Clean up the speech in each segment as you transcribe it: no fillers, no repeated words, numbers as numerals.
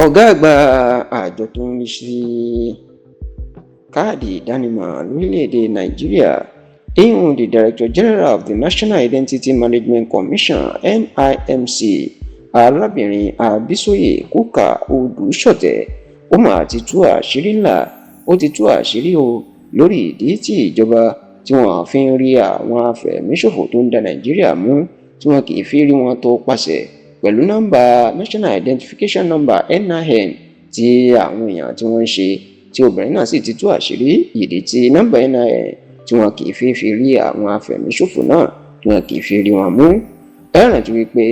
Ọ̀gá àgbà àjọ tó ń rí sí káàdì ìdánimọ̀ lórílẹ̀‐èdè Nàìjíríà, ìyún the Director General of the National Identity Management Commission, NIMC, arábìnrin Abisoye Kúkà-Odùsọ̀tẹ̀, ó mà ti tú àṣírí ńlá. Ó ti tú àṣírí o lórí ìdí tí ìjọba tí wọ́n fi ń rí àwọn afẹ̀míṣòfò tó ń da Nàìjíríà mú, tí wọn kì í fi rí wọn tó pàṣẹ pẹ̀lú nọ́mbà National Identification Number, NIN, tí àwọn èèyàn tí wọ́n ń ṣe, tí obìnrin náà sì ti tú àṣírí ìdí tí nọ́mbà NIN tí wọn kì í fi rí àwọn afẹ̀míṣòfò náà, tí wọn kì í fi rí wọn mú. Ẹ rántí wípé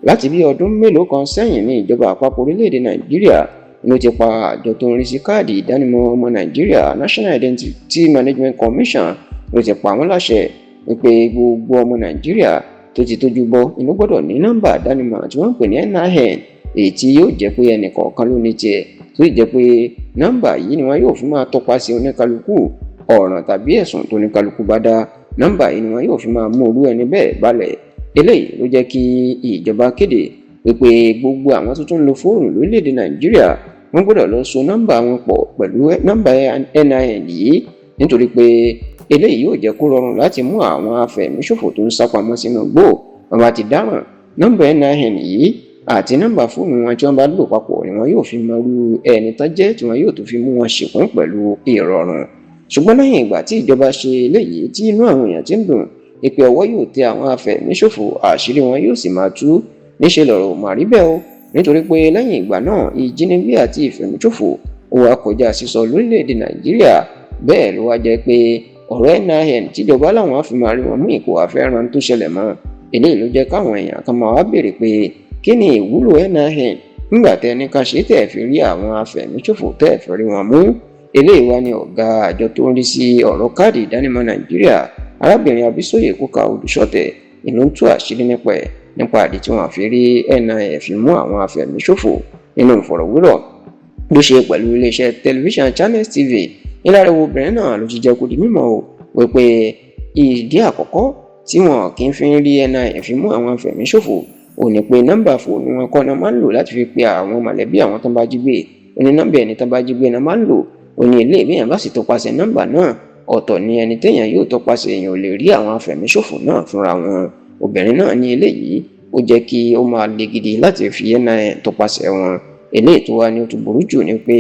láti bí ọdún mélòó kan sẹ́yìn ní ìjọba àpapọ̀ orílẹ̀-èdè Nàìjíríà ló ti pa àjọ tó ń rí sí káàdì ìdánimọ̀ ọmọ Nàìjíríà, National Identity Management Commission, ló ti pa wọ́n láṣẹ wípé gbogbo ọmọ Nàìjíríà tó ti tójú bọ́ inú gbọ́dọ̀ ní nọ́mbà ìdánimọ̀ tí wọ́n ń pè ní NIN, èyí tí yóò jẹ́ pé ẹnì kọ̀ọ̀kan ló ní tiẹ̀, tó sì jẹ́ pé nọ́mbà yìí ni wọ́n yóò fi máa tọpasẹ̀ oníkálukú, ọ̀ràn tàbí ẹ̀sùn tó oníkálukú bá dá, nọ́mbà yìí ni wọ́n yóò fi máa mú orú ẹni bẹ́ẹ̀ balẹ̀. Eléyìí ló jẹ́ kí ìjọba kéde wípé gbogbo àwọn tó tún ń lo fóònù lórílẹ̀‐èdè Nàìjíríà, wọ́n gbọ́dọ̀ lọ so nọ́mbà wọn pọ̀ pẹ̀lú nọ́mbà NIN yìí, nítorí pé eléyìí yóò jẹ́ kó rọrùn láti mú àwọn afẹ̀míṣòfò tó ń sápamọ́ sínú igbó. Wọn bá ti dáràn, nọ́mbà NIN yìí àti nọ́mbà fóònù wọn tí wọ́n bá lò papọ̀ ni wọn yóò fi mọrú ẹni tán jẹ́, tí wọn yóò tó fi mú wọn ṣìnkún pẹ̀lú ìrọ̀rùn. Ṣùgbọ́n lẹ́yìn ìgbà tí ìjọba ṣe eléyìí, tí inú àwọn èèyàn ti ń dùn ìpè ọwọ́ yóò tẹ àwọn afẹ̀míṣòfò, àṣírí wọn yóò sì máa tú, níṣẹ́ lọ̀rọ̀ ò mà rí bẹ́ẹ̀ o, nítorí pé lẹ́yìn ìgbà náà, ìjínigbé àti ìfẹ̀míṣòfò ó wá kọjá sísọ lórílẹ̀‐èdè Nàìjíríà. Bẹ́ẹ̀ ló wá jẹ́ pé ọ̀rọ̀ NIN tíjọba làwọn á fi máa rí wọn mú ìkó àfẹ́ràn tó ṣẹlẹ̀ mọ́. Eléyìí ló jẹ́ káwọn èèyàn kan máa wá béèrè pé kí ni ìwúlò NIN nígbà tẹ́ ní ká ṣe tẹ̀ fi rí àwọn afẹ̀míṣòfò, tẹ́ fi rí wọn mú? Eléyìí wá ní ọ̀gá àjọ tó ń rí sí ọ̀rọ̀ káàdì ìdánimọ̀ Nàìjíríà, arábìnrin Abísóyè Kúkà-Odùsọ̀tẹ̀, ìlú ń tú àṣírí nípa ẹ̀, nípa àdí tí wọ́n fi rí NIN fi mú àwọn afẹ̀míṣòfò. Nínú ìfọ̀rọ̀wérọ̀ ló ṣe pẹ̀lú iléeṣẹ́ tẹlifíṣàn Channels TV, níláriwo obìnrin náà ló ti jẹ́ kó di mímọ̀ o wípé ìdí àkọ́kọ́ tí wọn kì í fi ń rí NIN fi mú àwọn afẹ̀míṣòfò ò ní pé nọ́mbà fóònù wọn kọ́ náà máa ń lò láti fi pe àwọn mọ̀lẹ́bí àwọn tó ń bá jí gbé. Ó ní nọ́mbà ẹni tó bá jí gbé náà máa ń lò. Ó ní ilé ìbíyàn bá sì tọpasẹ̀ nọ́mbà náà, ọ̀tọ̀ ni ẹni téèyàn yóò tọpasẹ̀, èèyàn ò lè rí àwọn afẹ̀míṣòfò náà fúnra wọn. Obìnrin náà ní eléyìí ó jẹ́ kí ó máa le gidi láti fi NIN tọpasẹ̀ wọn. Eléyìí tó wá ní ó tún burú jù ni pé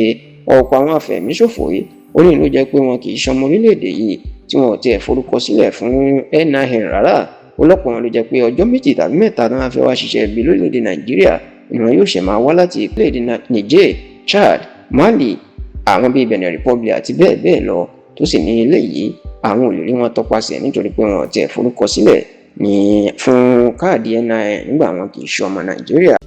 ọ̀pọ̀ àwọn afẹ̀míṣòfò yìí, ó ní ló jẹ́ pé wọn kì í ṣọmọ orílẹ̀-èdè yìí, tí wọn ò tiẹ̀ forúkọ sílẹ̀ fún NIN rárá. Ó lọ́pọ̀ wọn ló jẹ́ pé ọjọ́ 2 tàbí 3 náà fẹ́ wá ṣiṣẹ́ ibi lórílẹ̀-èdè Nàìjíríà ni wọn yóò ṣẹ̀ máa wá láti ìpínlẹ̀ Niger, Chad, Mali, àwọn bíi Benin Republic àti bẹ́ẹ̀ bẹ́ẹ̀ lọ, tó sì ní eléyìí àwọn ò lè rí wọn tọpasẹ̀ nítorí pé wọn ò tiẹ̀ forúkọ sílẹ̀ ní fún káàdì NIN nígbà wọn kì í ṣe ọmọ Nàìjíríà.